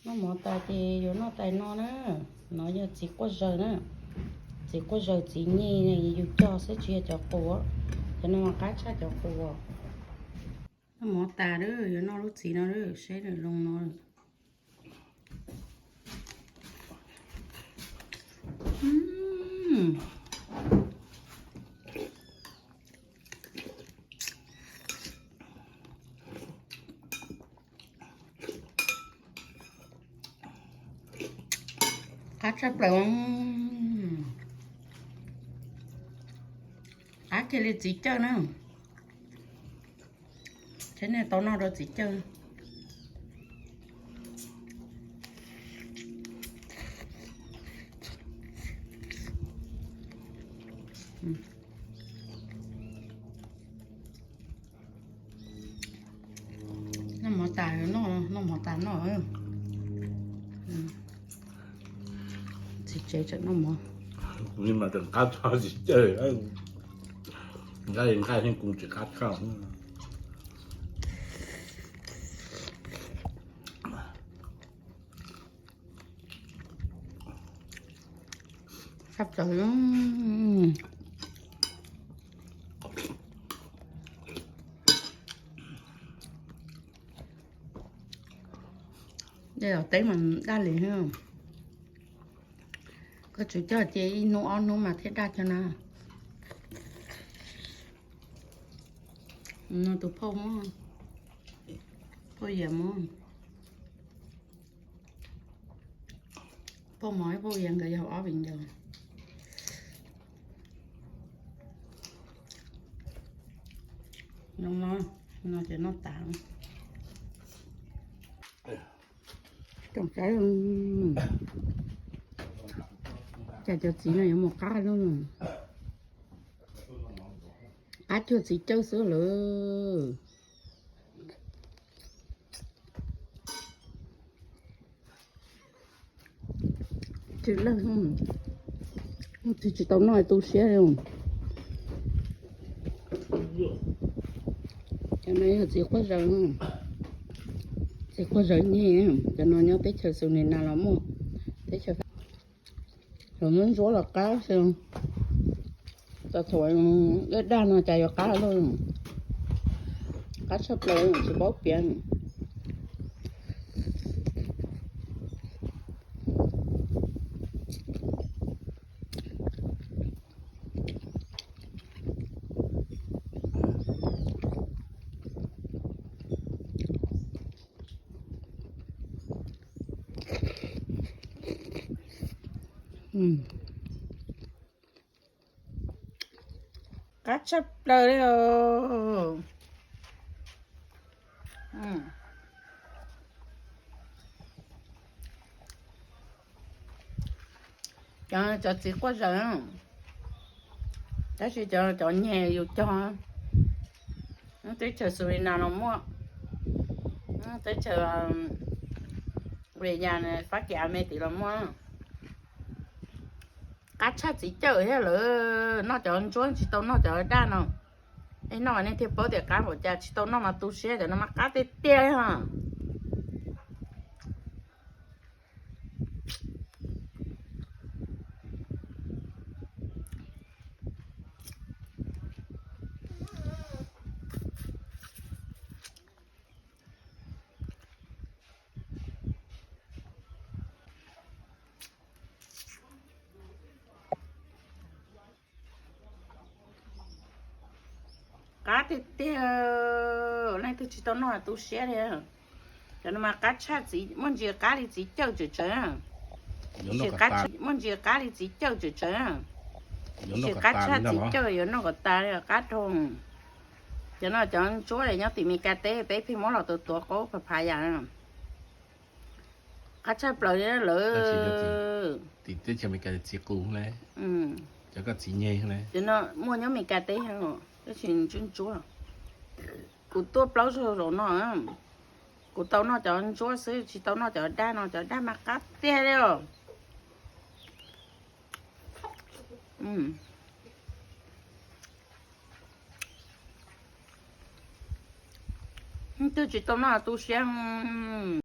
Noj mov tas ces yuav noj tais no na. No yog txiv quaj zaws na. Txiv quaj zaws txiv nyeg yus cog xwb tsis yog cov qus. Cov no mas qab tshaj cov qus. Noj mov tas lawm yuav noj lub txiv no lawm, saib lawm zoo no. Qab tshaj plaws. Qab kiag li txiv cawj na. Thiab nej tau noj rau txiv cawj. Noj mov tas noj, noj mov tas noj. Txiv tsev tseem noj mov. Kuv mas tseem qab tshaj txiv cawj, nqaij nqaij thiab kuv tsis qab tshaj. Sab plaws. Dej los teb mas daj li. Koj tsum cog ces ib hnub ob hnub mas thiaj daj cog na. No tus phauj muab, phauj Yias muab. Phauj Mov ib phauj Yias nkawd yog ob viv ncaus. No, no ces noj tas. Tsoom saib, cas cov txiv no yuav mus qab lub, qab cuag txiv cawj xwb lawm. Tsis leej, tsis tsis tau noj tu siab li. Cov no yog txiv quaj zaws, txiv quaj zaws nyeg, cov no nyob teb chaws Xus Nis Nas los muaj, teb chaws Los muab ntsuab los qab xwb. Txog thaum daj daj no cas yuav qab luaj. Qab tshaj plaws tsis paub piav. Qab tshaj plaws li os. Cov, cov txiv quaj zaws, tab sis cov, cov nyeg yus cog, teb chaws Xus Nis Nas los muaj, teb chaws Ves Yas, Fab Kis, A Me Lis los muaj. Qab tshaj txiv cawj thiab lawm, noj cov ntsuab tsis tau noj cov daj no. Nej noj nej thiaj paub tias qab npaum cas, tsis tau noj mas tu siab, cov no mas qab tiag tiag li os. Qab tiag tiag, leej twg tsis tau noj tu siab li. Cov no mas qab tshaj txiv, muaj ntsis qab li txiv cawj tsawv tsawv. Muaj ntsis qab li txiv cawj tsawv tsawv. Tab sis qab tshaj txiv cawj yuav noj kom tas li, qab dhau. Cov no cov ntsuab nyob tim Mes Kas teb, peb pheej muab los tuav tuav qaub phav phav yam. Qab tshaj plaws li lawm. Tim teb chaws Amelikas txiv qus, cov koj txiv nyeg, cov no muaj nyob Amelikas teb heev os, tab sis ntsuab ntsuab. Kuv tuaj plaub zaug zaum no, kuv tau noj cov ntsuab xwb, tsis tau noj cov daj no, cov daj mas qab tiag li os. Twb tsis tau noj tu siab.